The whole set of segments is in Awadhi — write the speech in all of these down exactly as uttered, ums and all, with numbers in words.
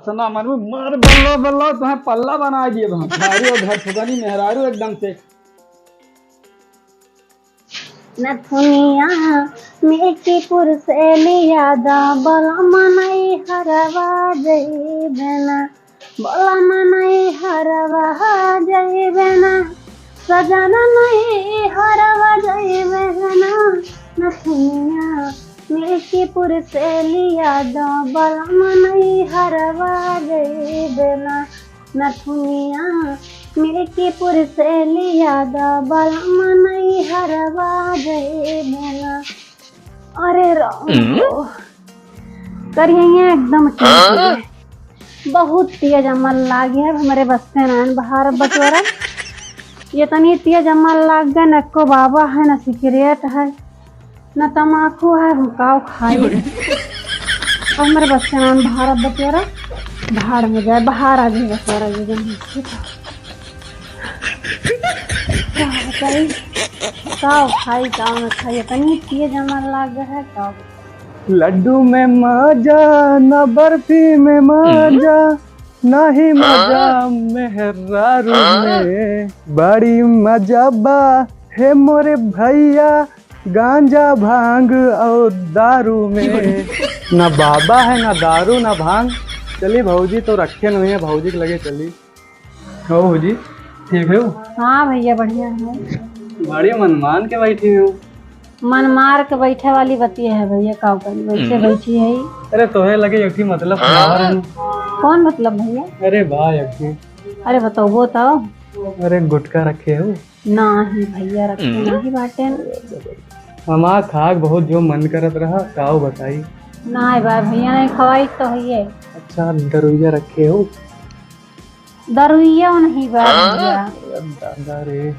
तना मन में मार बल्ला बल्ला, तुम्हें पल्ला बना दिए हम। भारी और घर फुकनी मेहरारू एकदम से। नथुनिया मिल्कीपुर से लिया दा, बलम नैहरवा जइबे ना, बलम नैहरवा जइबे ना, सजन नैहरवा जइबे ना। नथुनिया मिल्कीपुर से लिया दा, बलम नैहरवा जइबे ना। नथुनिया मिल्कीपुर से लिया दा, बलम नैहरवा जइबे ना। अरे राम हम्म? हो, करिया एकदम ठीक है। बहुत तेज अमल लागे है, हमरे बस के नान बहार बटोरा। ये तनी तेज अमल लाग गए, न को बाबा है, न सिगरेट है, न तमाकू है, हम काव खाई। अब हमरे बस के नान बहार बटोरा, भाड़ में जाए, बहार आ जाए बटोरा, ये जन का बताई, काव खाई, काव न खाई, इतनी तेज अमल लाग है, काव बताई। लड्डू में माजा, ना बर्फी में माजा, ना ही माजा मेहरारू में। बड़ी मजा बा, हे मोरे भैया, गांजा, भांग और दारू में। ना बाबा है, ना दारू, ना भांग। चली भौजी तो रखे नहीं है, भौजी के लगे चली। हो भौजी, ठीक हो? हाँ भैया, बढ़िया है। बड़ी मन मान के बैठी हो। मन मार के बैठे वाली बतिया है भैया, का करी, वैसे हम्म। बैठी है। अरे तोहे लगे एक ही मतलब सुनावा रहनु। कौन मतलब भैया? अरे बा एक ही। अरे बताओ, बताओ। अरे गुटखा रखे हो? नाही भैया, रखे हम्म। नाही बाटेन। हमार खाक बहुत जो मन करत रहा, काव बताई। नाही बा भैया, नहीं खवाई तो है। अच्छा, दरुइया रखे हो? दरुइया नहीं बा भैया। अरे दादा रे,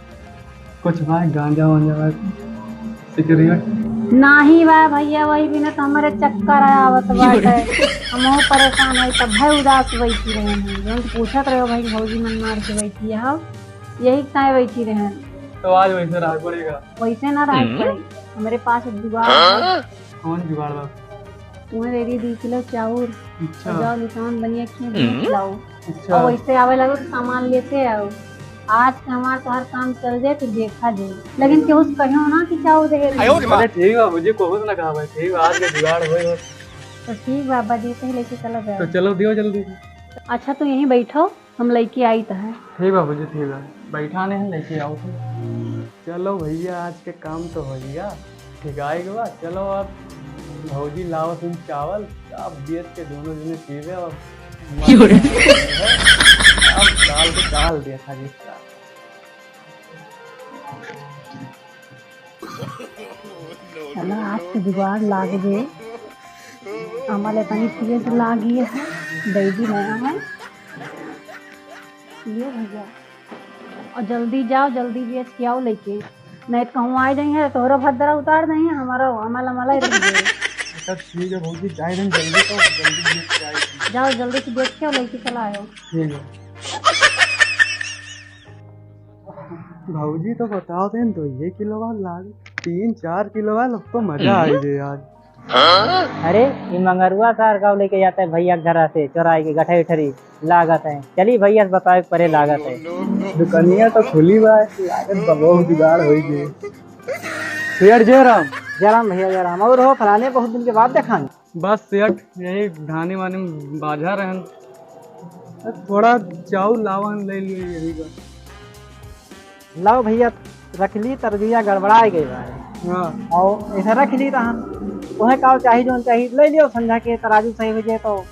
कुछ बा गांजा वांजा बा, सिगरेट? नाही बा भैया, वही बिना तो हमारे चक्कर आवत बाटे। हमहू परेशान है, तब भाई उदास बैठी रहे हैं। जौन पूछत रहे हो भाई, भौजी मन मार के बैठी है, यही ताए बैठी रहे हैं। तो आज वैसे रहा पड़ेगा। वैसे ना रहा हम्म। पड़े, हमारे पास एक जुगाड़ है। कौन जुगाड़ बा? तुम्हें दे दी दो किलो चाउर। अच्छा। और जाओ दुकान बनिया खींच हम्म। लाओ। अच्छा। और वैसे आवे लगो तो सामान लेते आओ। आज के हमार तो हर काम चल जाए, फिर देखा जाए। लेकिन केहू से कहियो ना कि चाउर दे दे। अरे ठीक बा भौजी, केहू से ना कहा भाई, ठीक बा, आज के जुगाड़ होई हो। तो ठीक बा, अब्बा जी से ही लेके चला जाए। तो चलो दियो जल्दी से। अच्छा, तू यहीं बैठो, हम लइके आई त है। ठीक बा भौजी, ठीक बा, बैठा नहीं है, लइके आओ तुम। चलो भैया, आज के काम तो हो गया, ठिकाई गवा। चलो अब भौजी लावत हन चावल, अब बेच के दोनों जने पीबे। अब अब डाल के डाल दिया था जिसका। चलो, आज तो जुगाड़ लाग गए। अमल इतनी तेज लागी है, दैदी नया है। ये भैया, और जल्दी जाओ, जल्दी बेच के आओ लेके, नहीं तो कहूँ आ जाइए, तोहरा भद्रा उतार देंगे, हमारा अमल अमल ही रह जाए। अच्छा, ठीक है भौजी, जाए दें जल्दी, तो जल्दी बेच के आए। जाओ, जल्दी से बेच के आओ, लेके चला आयो। ठीक है। भौजी तो बताओ थे, दो ये किलो वाला लाग, तीन चार किलो वाला, अब तो मजा आ गए यार। अरे, ये मंगरुआ सार का लेके जाता है भैया के घरा से चोराई के गठरी उठरी लागत है। चली भैया से बताए परे लागत है। दुकनिया तो खुली बा, लागत बा बहुत जुगाड़ होई गए। सेठ जयराम। जयराम भैया, जयराम। और हो फलाने, बहुत दिन के बाद देखा। बस सेठ, यही धानी वानी में बाझा रहन। थोड़ा चाउर लावन ले लियो यही बा। लाओ भैया, रख ली, तरजुइया गड़बड़ाए गई बा। हाँ। और ऐसा रख ली तहन, उहे काव चाही, जौन चाही, ले लियो, संझा के तराजू सही हो जाए तो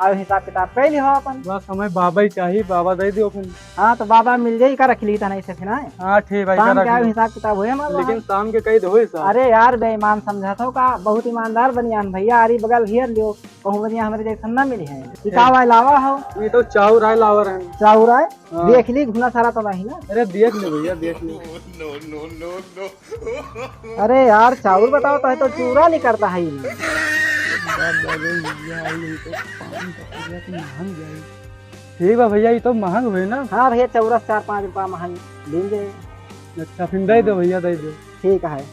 आओ हिसाब किताब कर लियो अपन। बस हमें बाबा ही चाही, बाबा दे दियो फिर। हाँ, तो बाबा मिल जाई का, रख ली तहन ऐसे फिर, आए? हाँ, ठीक भाई, शाम का के रख आओ, ली। हिसाब किताब होए हमारा। लेकिन शाम के कही दो हिसाब। अरे यार, बेईमान समझा थो का, बहुत ईमानदार बनियान भैया, आरी बगल घेर लियो, कहूँ बनिया हमरे जैसन ना मिली है। ठीक। का भाई लावा हो? ये तो चाउर आए लावा रहे। चाउर आए? हाँ। देख ली, घुना सारा तो नहीं ना। अरे देख ले भैया, देख ले। अरे यार, चाउर बताओ तो, है तो चूरा नहीं करता है ये। ठीक बा भैया, ये तो महंग हुए ना। हाँ भैया, चौरस चार पाँच रुपया महंग दिन दे। अच्छा, फिर दे दो भैया, दे दो। ठीक है।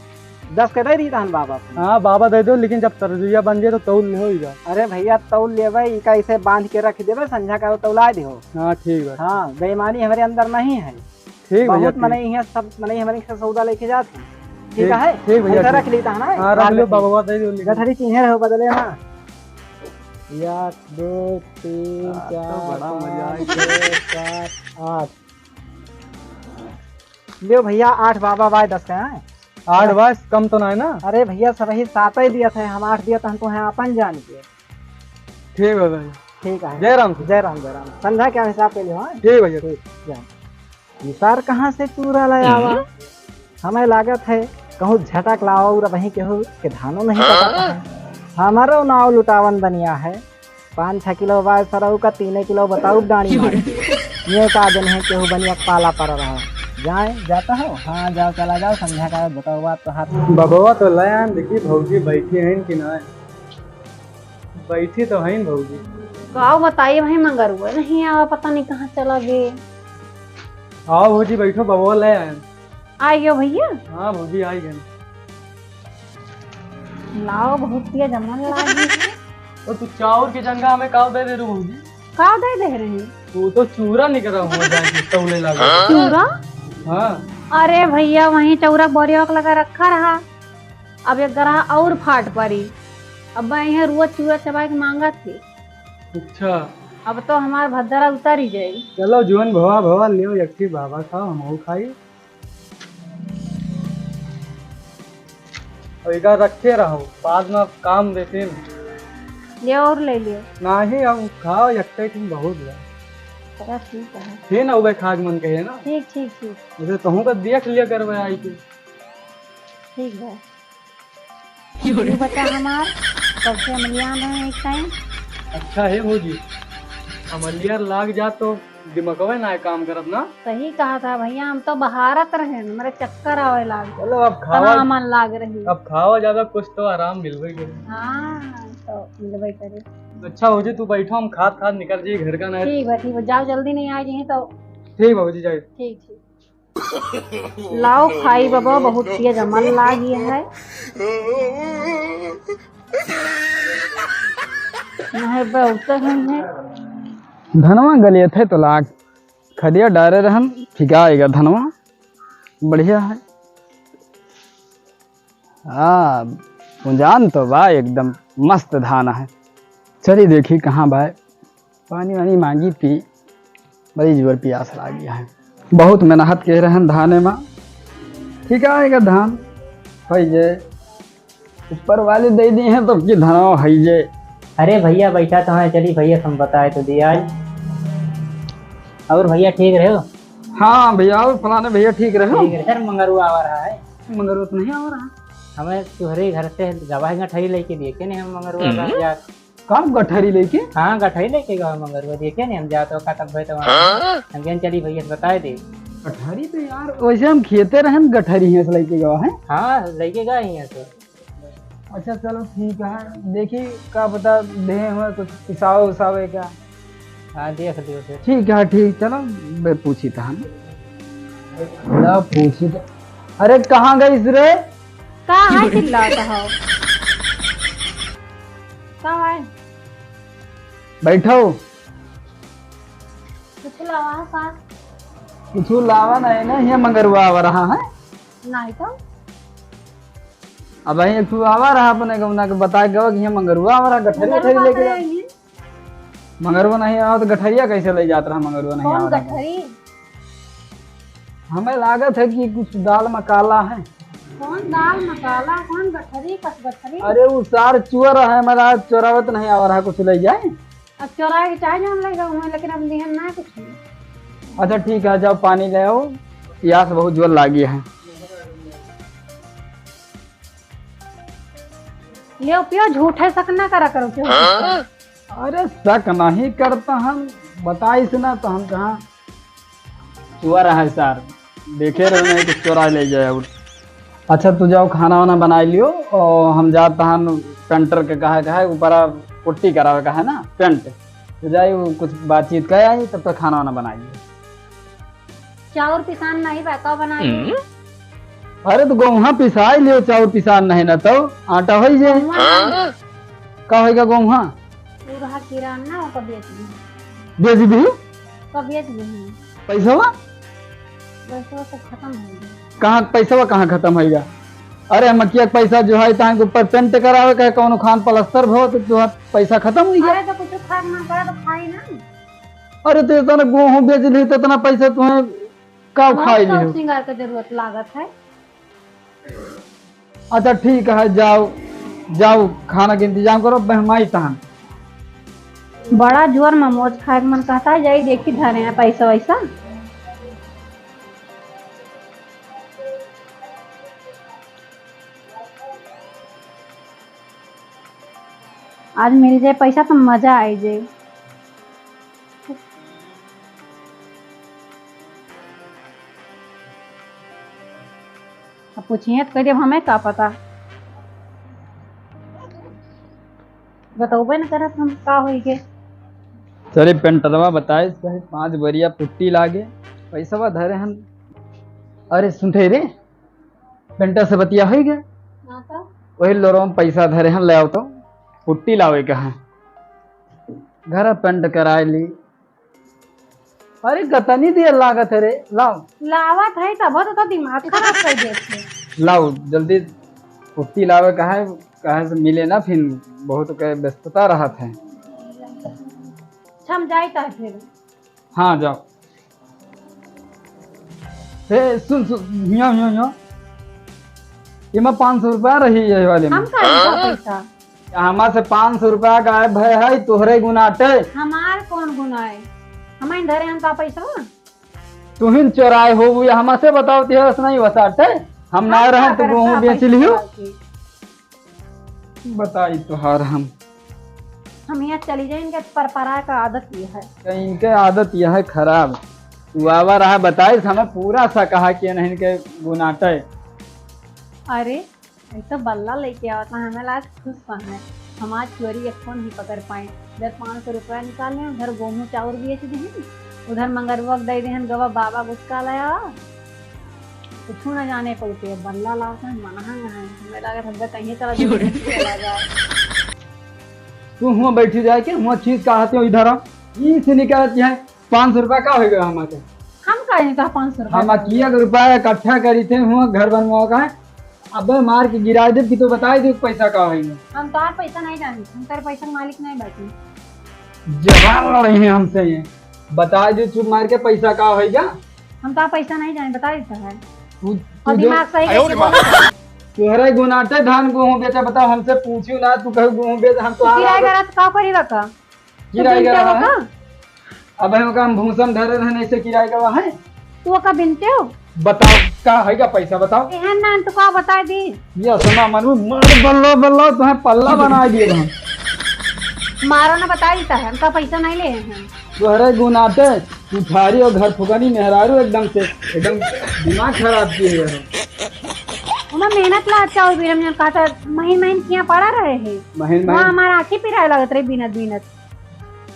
दस के दे दी तहन बाबा से। हाँ, बाबा दे दो, लेकिन जब तरजुइया बन जाए तो तौल ले हो ही जा। अरे भैया, तौल लेबे, इका इसे बांध के रख देबे, संझा का तौला दिहो। हाँ, ठीक बा। हाँ, बेईमानी हमरे अंदर नहीं है। ठीक भैया, बहुत ठीक। मनई है, सब मनई हमरे से सौदा लेके जात हैं। ठीक ठीक, है? ठीक भैया, ऐसा ठीक। रख ली तहन, हाँ, रख रात लियो, में। बाबा दे दो, लेकिन गठरी चिन्हे रहो बदले ना। एक, दो, तीन, आज तो चार, बड़ा मजा पाँच, आएगा। छः, सात, आठ। लियो भैया, आठ बाबा बाय दस है। आठ बाय, कम तो ना है ना? अरे भैया, सब ही सात ही दिया था, हम आठ दिया था, हमको है अपन जान के। ठीक है भैया। ठीक है। जय राम। जय राम, जय राम। संझा के हिसाब के लियो, हाँ? ठीक भैया। ठीक, जय राम। ई सार कहाँ से चूरा ले आवा? हम्म। हमें लागत है, कहूँ झटक लावा और वहीं केहू के धानो नहीं पकड़ता है। हमारो नाव लुटावन बनिया है। पाँच छः किलो बाय सरऊ का, तीन किलो बताऊ डाणी मार। ये का जन है, केहू बनिया पाला पर रहा। जाए, जाता हो? हाँ, जाओ, चला जाओ, संझा का बताओ बात तो हाथ। बबवा तो ले आन, देखी भौजी बैठी हैं कि ना? बैठी तो हैं भौजी। का बताई भाई, मंगरुआ नहीं आवा, पता नहीं कहाँ चला गए। आओ भौजी, बैठो, बबवा ले आए। आ गयो भैया? हाँ भौजी, आ गए। लाओ, बहुत तेज जमन लागी। तो तू चाउर के जंगा हमें काव दे दे रू भौजी? काव दे दे रही? तू तो चूरा निकला हुआ जाए के तौले लागे। चूरा? हाँ। अरे भैया, वहीं चौरा बोरिया लगा रखा रहा। अब एक ग्राह और फाट पड़ी। अब मैं यहाँ रोज चूरा चबाए के मांगा थी। अच्छा। अब तो हमार भद्दरा उतर ही जाई। चलो जुअन भवा भवा लियो, एक ठे बाबा खाओ, हमहू खाई। और इधर रखे रहो, बाद में काम देते हैं। लियो और ले लियो। नहीं, अब खाओ, एक ठे तुम बहुत बा। चलो ठीक है। फिर ना उबे खाग मन कहे ना। ठीक, ठीक, ठीक। उसे तहूँ का देख लिया करवे आई के। ठीक बा। क्यों रे? तू बता हमार, कब से अमलियान है एक टाइम। अच्छा है भौजी, अमलिया लाग जा तो दिमागवे ना काम करत ना। सही कहा था भैया, हम तो बहारत रहे, हमारे चक्कर आवे लाग। चलो अब खावा, आराम लाग रही। अब खावा ज्यादा, कुछ तो आराम मिलबे करे। हाँ, तो मिलबे करे। अच्छा भौजी, तू बैठो, हम खात खात निकल जाई घर का ना। ठीक बा, ठीक बा, जाओ, जल्दी नहीं आ जाए तो। ठीक बा भौजी, जाए। ठीक, ठीक। लाओ खाई बाबा, बहुत तेज अमल लागी है। नहीं, बहुत है। धनवा गलियत है तो लाग, खदिया डारे रहन, फिकाएगा धनवा, बढ़िया है। हाँ, पुंजान तो बा, एकदम मस्त धान है। चली देखी कहाँ बा, पानी वानी मांगी पी, बड़ी जोर पियास लागी है। बहुत मेहनत के रहन धाने मा, ठीक आएगा धान, होइ जे ऊपर वाले दे दिए हैं तो की धनवा होइ जे। अरे भैया बैठा तो है, चली भैया हम बताए तो दिया आज। और भैया ठीक रहे हो? हाँ भैया, और फलाने भैया ठीक रहे हो? ठीक रहे। सर, मंगरुआ आ रहा है। मंगरुआ तो नहीं आ रहा। हमें तुहरे घर से गवाही गठरी लेके देखे नहीं हम मंगरुआ का हम्म। यार। काम गठरी लेके? हाँ, गठरी लेके गवा मंगरुआ, देखे नहीं हम जात हो का तब भाई तो वहाँ। हाँ? हम कहन चली भैया से बताए दे। गठरी तो यार, वैसे हम खेते रहन, गठरी है से लेके गवा है। हाँ, लेके गए हैं तो। अच्छा चलो ठीक है, देखी का पता देहे हुए कुछ पिसावे उसावे का। हाँ, देख लियो फिर। ठीक है, ठीक, चलो बे पूछी तहन। ला पूछी तो। अरे कहाँ गइस रे? का है चिल्लात हो? का है? बैठो। कुछ लावा है का? कुछ लावा नहीं ना, ये मंगरुआ आवा रहा है। नहीं तो। अब वही एक ठो आवा रहा अपने गौना के, बताए गवा कि ये मंगरुआ आवा रहा, गठरी मंगरुआ उठरी लेके कहाँ जा। है ये? मंगरुआ नहीं आवा तो गठरिया कैसे ले जात रहा? मंगरुआ नहीं कौन आवा रहा। गठरी? हमें लागत है कि कुछ दाल मकाला है। कौन दाल मकाला, कौन गठरी, कस गठरी? अरे वो सार चुअर है, हमारा चोरावत नहीं आवा रहा, कुछ ले जाए। अब चोराए के चाहे जान लेगा हमें, लेकिन अब लिहन ना कुछ। अच्छा ठीक है, जाओ पानी ले आओ, प्यास बहुत जोर लागी है। लियो पियो, झूठे शक ना करा करो क्यों? हाँ? अरे शक नहीं करता हम, बताइस ना तो हम कहाँ चुअर है सार, देखे रहे नहीं कि चोरा ले जाए। और अच्छा तू जाओ खाना वाना बनाए लियो और हम जात हन पेंटर के कहा, कहा ऊपर पुट्टी करावे का है ना पेंट, तो जाई वो कुछ बातचीत कर आई, तब तक खाना वाना बनाए लियो। चाउर पिसान नहीं बा, का बनाई? हम्म। अरे तो गोहूँ पिसाई लियो, चाउर पिसान नहीं ना तो आटा होई जाए। गोहूँ ना। का होइगा गोहूँ? पूरा किराना ओका बेच दी। बेच दी? ओका बेच दी। पैसवा? पैसवा तो खत्म हो गया। कहाँ पैसवा कहाँ खत्म होइगा? अरे मकिया के पैसा जो है तहाँ के ऊपर पेंट करावे का, कौनो खान पलस्तर भो तो तुहार पैसा खत्म होइगा। अरे तो कुछ खाना पड़ा तो खाई ना। अरे तो इतना गोहूँ बेच ली तो इतना पैसा तुम्हें का बहुत खाई शौक लियो? श्रृंगार के जरूरत लागत है। अच्छा ठीक है, जाओ, जाओ खाना के इंतजाम करो, बहमाई तहन। बड़ा जोर में मोज खाए के मन कहता है, जाई देखी धरे हैं पैसा वैसा। आज मिल जाए पैसा तो मजा आई जाए। अब पूछिए तो कह देब हमें का पता, बतौबे न करत हम का होई के। चले पेंटरवा बताए सही पाँच बोरिया पुट्टी लागे, पैसवा धरे हन। अरे सुनते रे, पेंटर से बतिया होई गए। हाँ तो? वही लोरवा में पैसा धरे हन, ले आओ तो पुट्टी लावे का है, घर पेंट कराए ली। अरे गतनी देर लागत है रे, लाओ। लावत है तब तो, तो दिमाग खराब कर देते। लाओ जल्दी पुट्टी लावे का है, कहाँ से मिले ना फिर बहुत के व्यस्तता रहत है। हम जाइत है फिर। हाँ जाओ। हे सुन सुन, हिया हिया हिया। एमा पाँच सौ रुपया रही यही वाले में। हम का लेबा पैसा? हमा से पाँच सौ रुपया गायब भय है, तोहरे गुनाटे। हमार कौन गुना है? हम इन धरे हम का पैसा? तुहिन चोराए हो, वो हमा से बताओ, तेरस नहीं वसाटे। हम ना हम रहे का तो करब गोहूँ का बेच पैसा लियो। चोरा के? बताई तोहार हम। हम यहाँ चली जाए, इनके परपरा का आदत ये है। इनके आदत यह है खराब। तू आवा रहा बताई, हमें पूरा सा कहा कि नहीं इनके गुनाटे। अरे, एक तो बल्ला लेके आवत ना, हमें लाज खुश पा है। हम आज चोरी एक फोन ही पकड़ पाए। इधर पाँच सौ रुपया निकाल लें, उधर गोहूँ चाउर बेच देहन, उधर मंगरुआ के दे देहन, गवा बाबा गुटका लाया। कुछ न जाने पौते, बल्ला लावत है, मनहंग है। हमें लागत है, कहीं चला जाए, कहीं चला जाए। तू हुआ बैठी जाए के, हुआ चीज का हाथे इधर आ। ई से निकालत है, पाँच सौ रुपया का हो गया हमारे? हम का नहीं कहा पाँच सौ रुपया हम का? किया के रुपया इकट्ठा करी थे, हुआ घर बनवाओ का है। अबे मार के गिरा दे कि तो बताई दे पैसा का है। हम तो आप पैसा नहीं जाने, हम तेरे पैसा के मालिक नहीं बाटी। जवान लड़े हैं हमसे ये। बता दे चुप मार के पैसा का होइगा? हम तो पैसा नहीं जाने, बता देता है। तू, तू और जो दिमाग सही आयो करके रे माँ। बोला। तोहरे गुनाटे धान गोहूँ बेचा, बताओ हमसे पूछियो ना, तू कहे गोहूँ बेच, हम तो तू किराए आला का रात का करी बा का? तू किराए का बिनते हो रहा है? का? अब हम का हम भूसा में धरे रहने से किराए का है? तू ओका बिनते हो? बताओ, का है का पैसा बताओ? एहन ना तो का बताई दी? ये सुना मनु, मार बल्ला बल्ला, तुम्हें पल्ला बनाए दिए हम। मारो ना, बताई देता है, हमका पैसा नहीं ले हैं। तोहरे गुनाटे, तू थारी और घर फुकनी मेहरारू एकदम से, एकदम दिमाग खराब किए हो। ओमा मेहनत ला अच्छा हो, बीरम जन कहता, महीन महीन किया पड़ा रहे हैं। महीन वहाँ महीन। हमारा आँखें पिराए लगत रहे बीनत बीनत।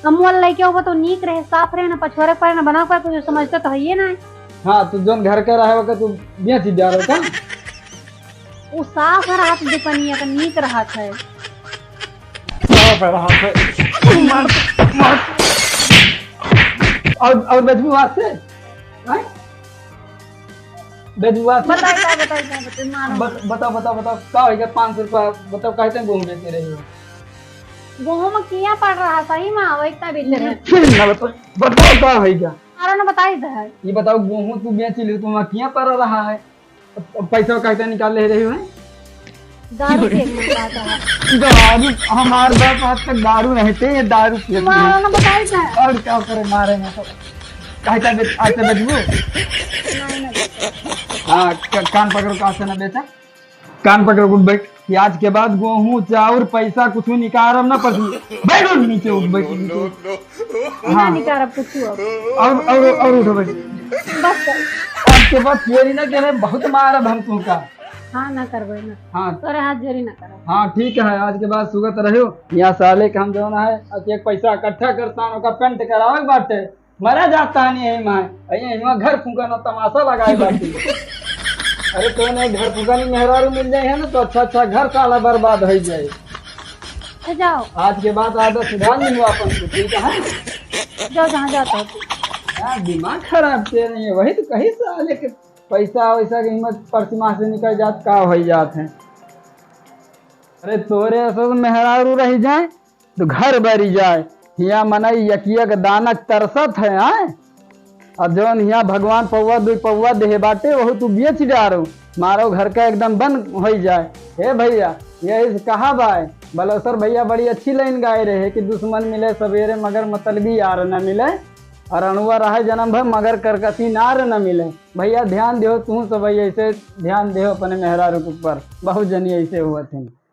हम मोल लइके होबो तो नीक रहे, साफ रहे, ना पछोरे पड़े, ना बनावे पड़े, कुछ समझते तो हइये ना। हाँ, तू जौन घर के रहे ओके तू बेच जा रहे का? उ साफ रहत दुकनिया का, नीक रहत है। साफ रहत है। मार, मार। और, और बदबू आते? हैं? बेजुआ से बताई का, बताई का, बताई, मारो। बत-, बताओ, बताओ, बताओ, का होइगा पाँच सौ रुपया? बताओ, काहे तुम गोहूँ बेचे रही हो? गोहूँ में किया पड़ रहा, सही में, वही इतना बेचे रहे। फिर ना बताओ, बताओ, का होइगा? मारो ना, बताई दे है। ये बताओ, गोहूँ तू बेच ली, तुम्हारा किया पड़ रहा है? अब पैसा काहे निकाल ले रही हो, हैं? दारू के मुंह का था। दारू, हमार बाप आज तक दारू नहीं थे, ये दारू पिए थे। मारो ना, बताई था। और क्या करे, मारे ना तो। काहे का बेच-, आज से बेचबू? नहीं, नहीं बेचब। हाँ, क-, कान पकड़ो, कान से ना बेचा। कान पकड़ो, उठ बैठ। कि आज के बाद गोहूँ, चाउर, पैसा कुछ निकारब ना पसी। बैठो नीचे, उठ बैठ नीचे। ना हाँ। निकारब कुछ अब। और, और, और उठो बैठ। बस कर। आज के बाद चोरी ना करे, बहुत मारब हम तुमका। हाँ, ना करबे ना। हाँ। तोरे हाथ जोड़ी ना करब। हाँ, ठीक है, आज के बाद सुगत रहो। यहाँ साले के हम जौन है, एक पैसा इकट्ठा करता हूँ, ओका पेंट करावे के बाटे। मरा जाता नहीं है माय, अइया इहाँ घर फूंका ना तमाशा लगाए बाटे। अरे, तो नहीं, घर फुकानी मेहरारू मिल जाए है ना, तो अच्छा अच्छा घर साला बर्बाद हो जाए। अच्छा, जाओ। आज के बाद आदत सुधार ली हो अपन को, ठीक है? जाओ, जहाँ जाता हो। यार, दिमाग खराब से नहीं है, वही तो कही साले के पैसा वैसा के हिम्मत परसिमा से निकल जात, का हो जात है। अरे, तोरे ऐसे मेहरारू रह जाए तो घर बरी जाए। हिया मनई यकिया के दाना तरसत है, आए? और जौन हिया भगवान पौवा दुई पौवा देहे बाटे, वहू तू बेच डारो, मारो घर का एकदम बन होई जाए। हे भैया, यही से कहा बाय, बलौसर भैया बड़ी अच्छी लाइन गाए रहे कि दुश्मन मिले सवेरे मगर मतलबी यार न मिले, और अणुआ रहे जन्म भर मगर करकसी नार न मिले। भैया ध्यान देहो, तू सब भैया ऐसे ध्यान देहो अपने मेहरारू के ऊपर, बहुत जनी ऐसे हुआ थे।